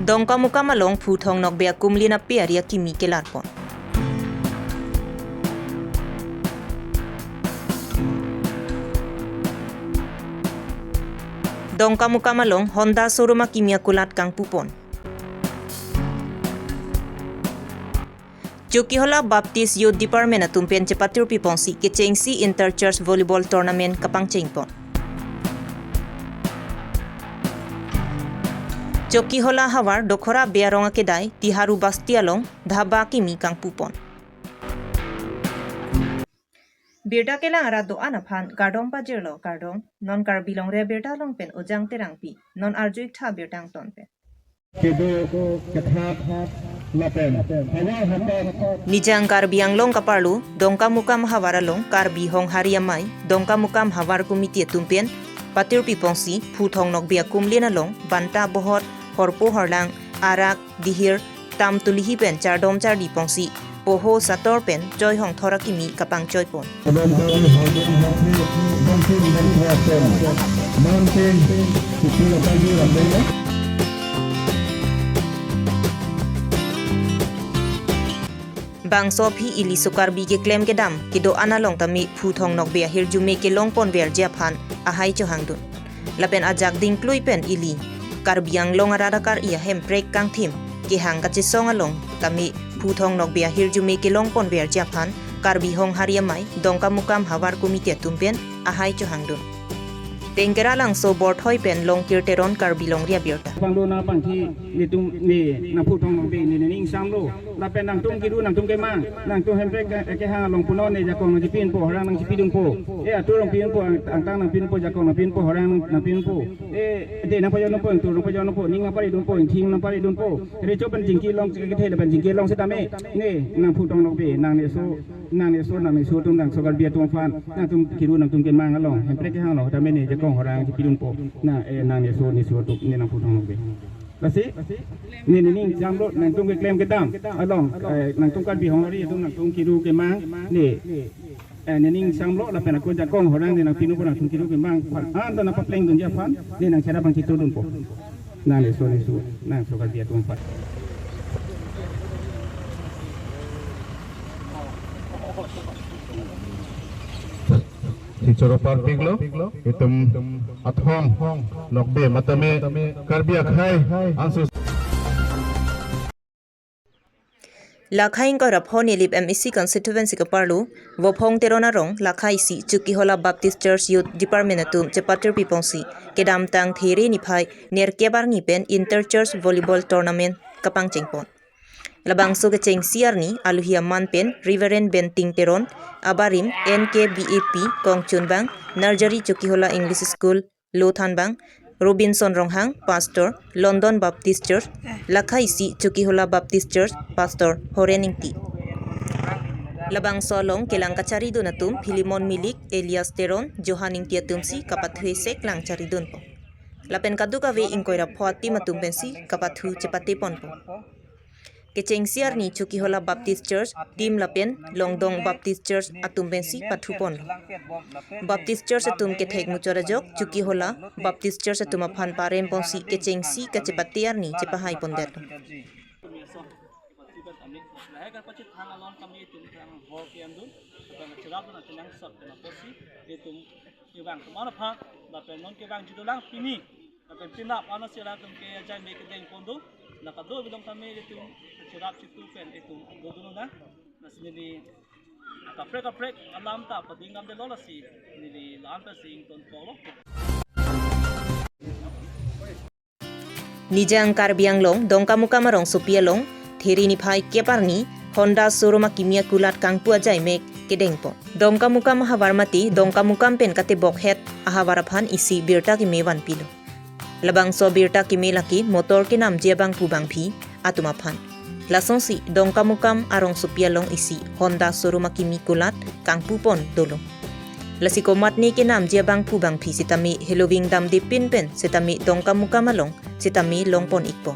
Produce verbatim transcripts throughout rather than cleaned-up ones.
Dongkamukam along Phu Thong Nokbe akumlin ape ari akimi kelarpon. Dongkamukam along Honda showroom akimi akulat kangpupon. Chokihola Baptist Youth Department atum pen chepatir piponsi kechengsi Inter Church Volleyball Tournament kapangchengpon. Chokihola havar Dokhora Bearong akedai Tiharu Basti along dhaba kimi kangpupon. Birta kelang arat do-an aphan kardom pajirlo, kardom. Non Karbi Longri Abirta along pen Ojang Terangpi. Non arju-ik tha birta angton pen. Kedo kethak lapen havar hapat. Nijang Karbi Anglong kaparlo Dongkamukam havar along Karbi Honghari Amei, Dongkamukam havar committee atum pen patir piponsi Phu Thong Nokbe akumlin along banta bohot, horpo horlang, arak, dihir, tam tulihi pen chardom chardi ponsi poho sator pen choi hongthor akimi kapangchoipon. Bangso aphi ili so Karbi keklem kedam kedo-an along tame Phu Thong Nokbe ahirjume kelongponverji aphan ahai chohangdun. Lapen ajak dingklui pen ili Karbi Anglong arat akar-i ahemprek kangthim kehang kachesong along tame Phu Thong Nokbe ahirjume kelongponverji aphan Karbi Honghari Amei, Dongkamukam havar committee atum pen ahai chohangdun. Tengkera Langso Borthoi pen Longkir Teron, Karbi Longri Abirta. Pangdo na pangthi netum ne nang Phu Thong Nokbe ne nening samlo. Lapen nangtum kedo nangtum kemang, nangtum hemprek ke, kehang along punon ne jakong nangchipinpo, horang nangchipidunpo. E atur nangpinpo, ang, angtang nangpinpo, jakong nangpinpo, horang nang, nangpinpo. E de nangpajonpo, angtur nangpajonpo, ning nangparidunpo, ingthim nangparidunpo. Recho pen jingki long, kethe pen jingki long setame. Ne nang Phu Thong Nokbe, nang ne so, nang ne so, nang ne so atum, nang so Karbi atum aphan, nangtum kedo nangtum kemang along, hemprek kehang along tame ne jakong horang nangchipidunpo. Na, e, nang ne so, ne so atum, ne nang Phu Thong Nokbe. Lasi, ne nening samlo nangtum keklem kedam along, eh, nangtum Karbi Honghari atum nangtum kedo kemang ne, eh, nening samlo lapen ako jakong horang ne nangpinpo nangtum kedo kemang aphan, anta nangpaplengdunji aphan ne nang chera pangchitodunpo. Nang ne so ne so, nang so Karbi atum aphan. Si choro parpiklo, itum athong nokbe matame Karbi akhei ansu. Lakha ingkoi ra pho Nilip M A C constituency kaparlo, Vophong Teron arong, lakha isi Chokihola Baptist Church Youth Department atum chepatir piponsi kedamtang There niphai nerkep arni pen Inter Church Volleyball Tournament kapangchengpon. Labangso kechengsi arni aluhi aman pen Reverend Benting Teron, abarim N K B A P kongchunbang, Nursery Chokihola English School, Lothanbang, Robinson Ronghang, Pastor, London Baptist Church, lakha isi Chokihola Baptist Church, Pastor Horen Ingti. Labangso along kelang kacharidun atum Philemon Milik, Elias Teron, Johan Ingti atumsi kapathu esek lang charidunpo. Lapen kadokave ingkoi ra pho a-team atum pensi kapathu chepateponpo. Kechengsi arni Chokihola Baptist Church team lapen Longdong Baptist Church atum pensi pathuponlo. Baptist Church atum kethek muchot ajok Chokihola Baptist Church atum aphan paremponsi kechengsi kachepate arni chepahaipondetlo. Kevang kemar aphan, lapen non kevangji dolang pini, lapen pinap ano sira atum ke ajai me kedengpon do, la kado bilong tame itum chirap chitu pen itum dodun nang, lasi neli kaprek kaprek alam ta pading damdetlo, lasi neli la-an pensi ingtonpoklo. Nijang Karbi Anglong, Dongkamukam arongsopi along, There niphai kep arni, Honda showroom akimi akulat kangpu ajai mek kedengpon. Dongkamukam ahavar mate, Dongkamukam pen katebok het ahavar aphan isi birta keme vanpilo. Labangso birta keme lake motor kenamji abangphu bangphi atum aphan. Lasonsi Dongkamukam arongsopi along isi Honda showroom akimi kulat kangpupon dolo. Lasi komatne kenamji abangphu bangphi sitame heloving damde pinpen sitame Dongkamukam along sitame longpon ikpo.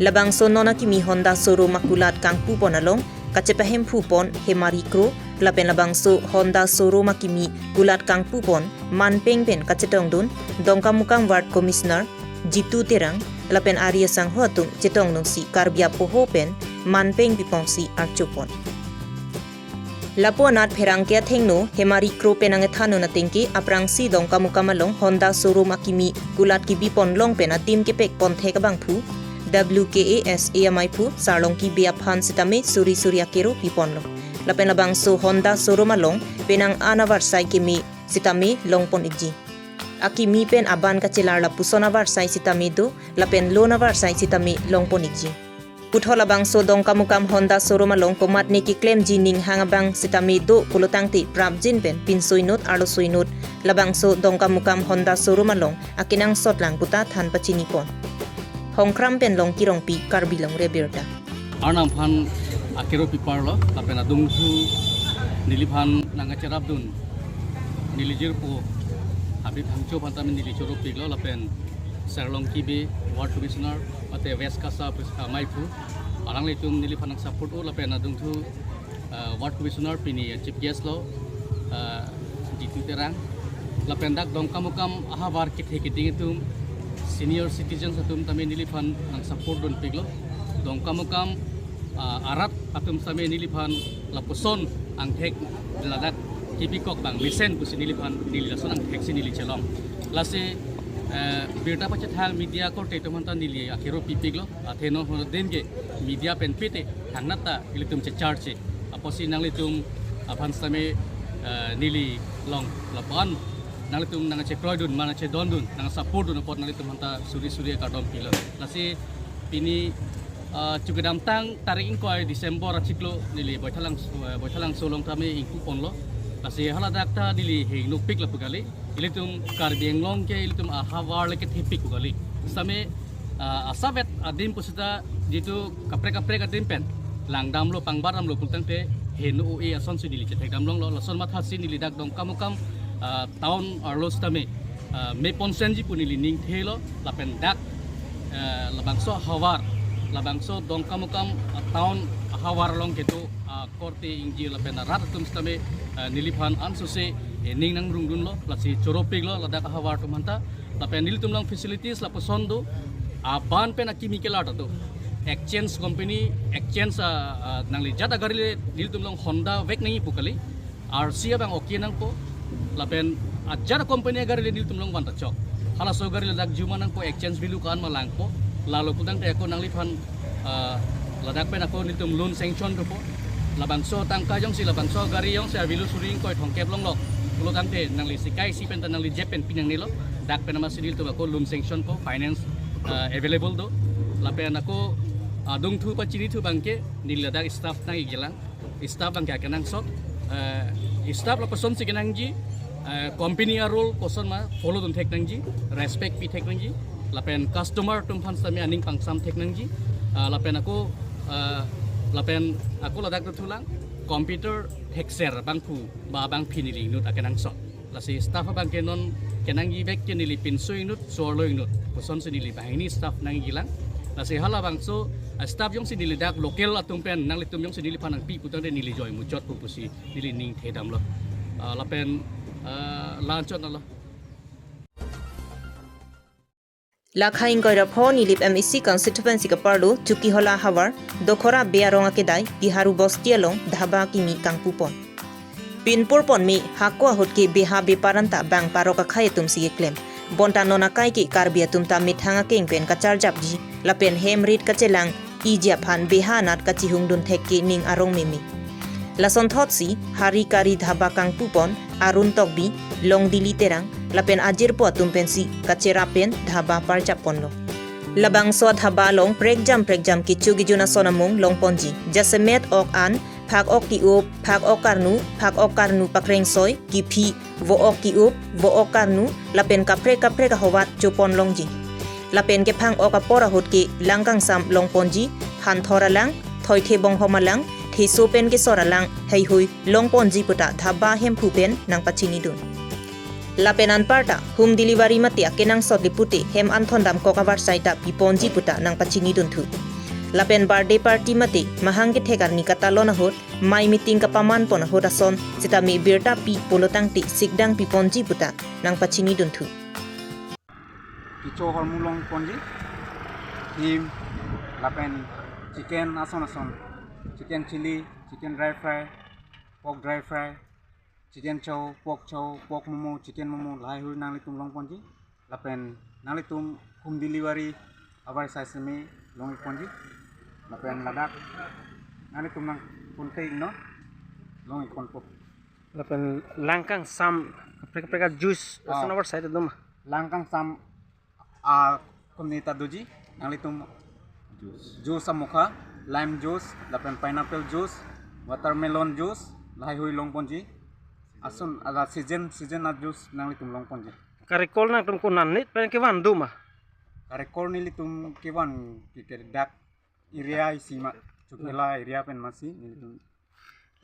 Labangso non akimi Honda showroom akulat kangpupon along kachepahemphupon Hemari Kro, lapen labangso Honda showroom akimi kulat kangpupon manpeng pen kachetongdun Dongkamukam Ward Commissioner Jitu Terang, lapen ari asangho atum chetongdunsi Karbi apoho pen manpeng pipongsi archopon. Lapu anat pherangke athengno Hemari Kro pen nangethannon atengke aphrangsi Dongkamukam along Honda showroom akimi kulat kibipon long pen adim kepekpon thek abangphu W K A S A amaiphu Sarlongki Bey aphan sitame suri suri akero piponlo. Lapen labangso Honda showroom along penang an avarsai keme sitame longpon ikji. Akimi pen aban kachelar lapuson avarsai sitame do, lapen loan avarsai sitame longpon ikji. Puthot labangso Dongkamukam Honda showroom along komatne keklemji ning hang abang sitame do pulotangte prapjin pen pinso inut arloso inut labangso Dongkamukam Honda showroom along akenangsot lang puta than pachinipon. Hongkram pen Longki Rongpi, Karbi Longri Abirta. Arnam aphan akero piparlo, lapen adungthu neliphan nangkacherapdun, neli jirpo Habib Hangcho aphan tame neli choropiklo, lapen Sarlongki Bey, Ward Commissioner, mate West Kasa pres-, ah, maiphu, alanglitum neliphan nangsupport-o, lapen adungthu, ah, Ward Commissioner pini, ah, Chief Guest lo, ah, Jitu Terang, lapen dak Dongkamukam ahavar kethe keding atum, senior citizens atum tame neliphan nangsupport dunpiklo. Dongkamukam, ah, arat atum tame neliphan lapuson angthek ladak kibikok abang mesen pusi neliphan neli lason angthek si neli chelong. Lasi, eh, birta pachethang media korte atum aphanta neli akero pipiklo, athe non hono din ke media pen pite thangnat ta ilitum checharche. Apotsi nanglitum aphan sitame, eh, neli long lapu-an nanglitum nangchekroidun, nangchedondun, nangsupport dun apot nanglitum aphanta suri suri akardom pilo. Lasi pini, eh, chu kedamtang tarik ingkoi December achiklo neli Baithalangso, eh, Baithalangso along tame ingpuponlo. Lasi haladak ta neli hengnopik lapu kali. Ilitum Karbi Anglong ke ilitum ahavar le kethepik pu kali. Sitame, ah, asavet adim pusita jitu kaprek kaprek adim pen langdamlo, pangbarlamlo pulotangte heno-e asonsi neli chethekdam longlo, lason mathasi neli dak Dongkamukam, ah, town arlo sitame, ah, meponsenji pu neli ningthelo, lapen dak, eh, labangso ahavar, labangso Dongkamukam, ah, town ahavar along kedo, ah, korte ingjir lapen arat atum sitame, eh, neliphan ansose, eh, ning nangrungdunlo, lasi choropiklo ladak ahavar atum aphanta, lapen nelitum along facilities lapuson do, aban pen akimi kelar ta do. Exchange company, exchange, ah, ah, nangli jat agari le nelitum along Honda vek nangji pu kali, R C abang okay nangpo, lapen ajat company agari le nelitum along van ta chok. Halaso agari ladak juma nangpo, exchange value ko-an ma langpo. Lalo pulotangte ako nangliphan, ah, ladak pen ako nelitum loan sanction dopo. Labangso tangka jongsi, labangso agari jongsi a-value suri ingkoi thomkep longlok pulotangte nangli sikai isi pen ta nangli jep pen pi nangnelo. Dak pen amatsi nelitum ako loan sanction po, finance, ah, available do. Lapen ako adungthu pachinithu abangke neli ladak staff nang-ikjilang. Staff abangke akenangsot, eh, staff lapusonsi kenangji, eh, company a-rule koson ma follow dun thek nangji, respect pi thek nangji, lapen customer atum aphan sitame aning pangsam thek nangji, ah, lapen ako, ah, lapen ako ladak dothulang, computer thekser abangphu ba abangpi neli inut akenangsot. Lasi staff abangke non kenangji bek ke neli pinso inut, so-arlo inut pusonsi neli banghini staff nang-ikjilang. Lasi halabangso, ah, staff jongsi neli dak local atum pen nanglitum jongsi neliphan nangpi pulotangte neli joi muchot pu pusi neli ningthedamlo. Ah, lapen, ah, la-anchot nalo. Lakha ingkoi ra pho Nilip M A C constituency kaparlo Chokihola ahavar, Dokhora Bey arong akedai, Tiharu Bosti along dhaba kimi kangpupon. Pinpur ponme, hako ahut ke beha bepar anta bang parok akhei atumsi keklem. Bonta non akai ke Karbi atum ta methang akeng pen kacharjapji, lapen hem rit kachelang-iji aphan beha anat kachihungdun thek ke ning arong meme. Lasonthotsi hari kari dhaba kangpupon Arun Tokbi, Longdili Terang, lapen ajirpo atum pensi kacherap pen dhaba parjapponlo. Labangso dhaba along prekjam prekjam kecho kejun ason amung longponji, jasemet ok an, phak ok ke-op, phak ok karnu, phak ok karnu pakrengsoi, kephi, vo-ok ke-op, vo-ok karnu, lapen kaprek kaprek ahowat chopon longji. Lapen kephang ok apor ahut ke lang kangsam longponji, hanthor alang, thoithe bonghom alang, theso pen kesor alang, heihui longponji puta dhaba hemphu pen nangpachinidun. Lapen anparta home delivery mate akenangsot le pute hem anthon damkok avarsai ta piponji puta nangpachinidun thu. Lapen birthday party mate mahang kethek arni katalon ahut, mai meeting kapamanpon ahut ason sitame birta pi pulotangte sikdang piponji puta nangpachinidun thu. Kecho ahormu longponji. Him, lapen chicken ason ason, chicken chili, chicken dry fry, pork dry fry, chicken chow, pork chow, pork momo, chicken momo, lahai hui nanglitum longponji. Lapen nanglitum home delivery abar sai semi long-ikponji. Lapen ladak nanglitum nangpon ke ingno long-ikponpo. Lapen lang kangsam kaprek kaprek a-juice, ah, ason abar sai do ma? Lang kangsam a-company ta doji, nanglitum juice, juice amokha, lime juice, lapen pineapple juice, watermelon juice, lahai hui longponji. Ason ala season season a-juice nanglitum longponji. Karikol nangtum konat nit pen kevan do ma? Karikol nelitum kevan ke, ke dak area isi ma, Chukmela area pen masi nelitum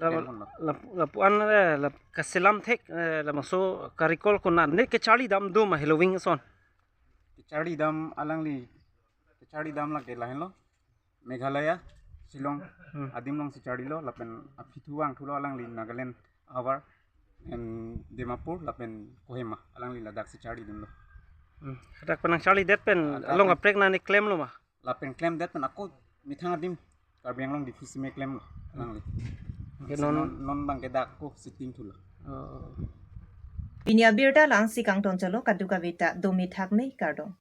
Lap-, kevan lo. Lap-, lapu-an, eh, lap-, kaselam thek, eh, labangso karikol konat nit kecharli dam do ma Halloween ason? Kecharli dam alangli, kecharli dam lake lahenlo. Meghalaya, Shillong, hmm, adim alongsi charlilo, lapen aphi thu vangthulo alangli Nagaland ahavar, em, Dimapur, lapen Kohima, alangli ladaksi charlidunlo. Hmm. Hadak pen nangcharlidet pen, ah, along dak pen kaprek nangklemlo ma? Lapen klemdet pen ako methang adim Karbi Anglong District simi klemlo alangli. Okay, non, non, non bang ke dak ako sitting thulo. Oh. Pini abirta la-ansi kangton cholo, kadokave ta dome thakme, kardom.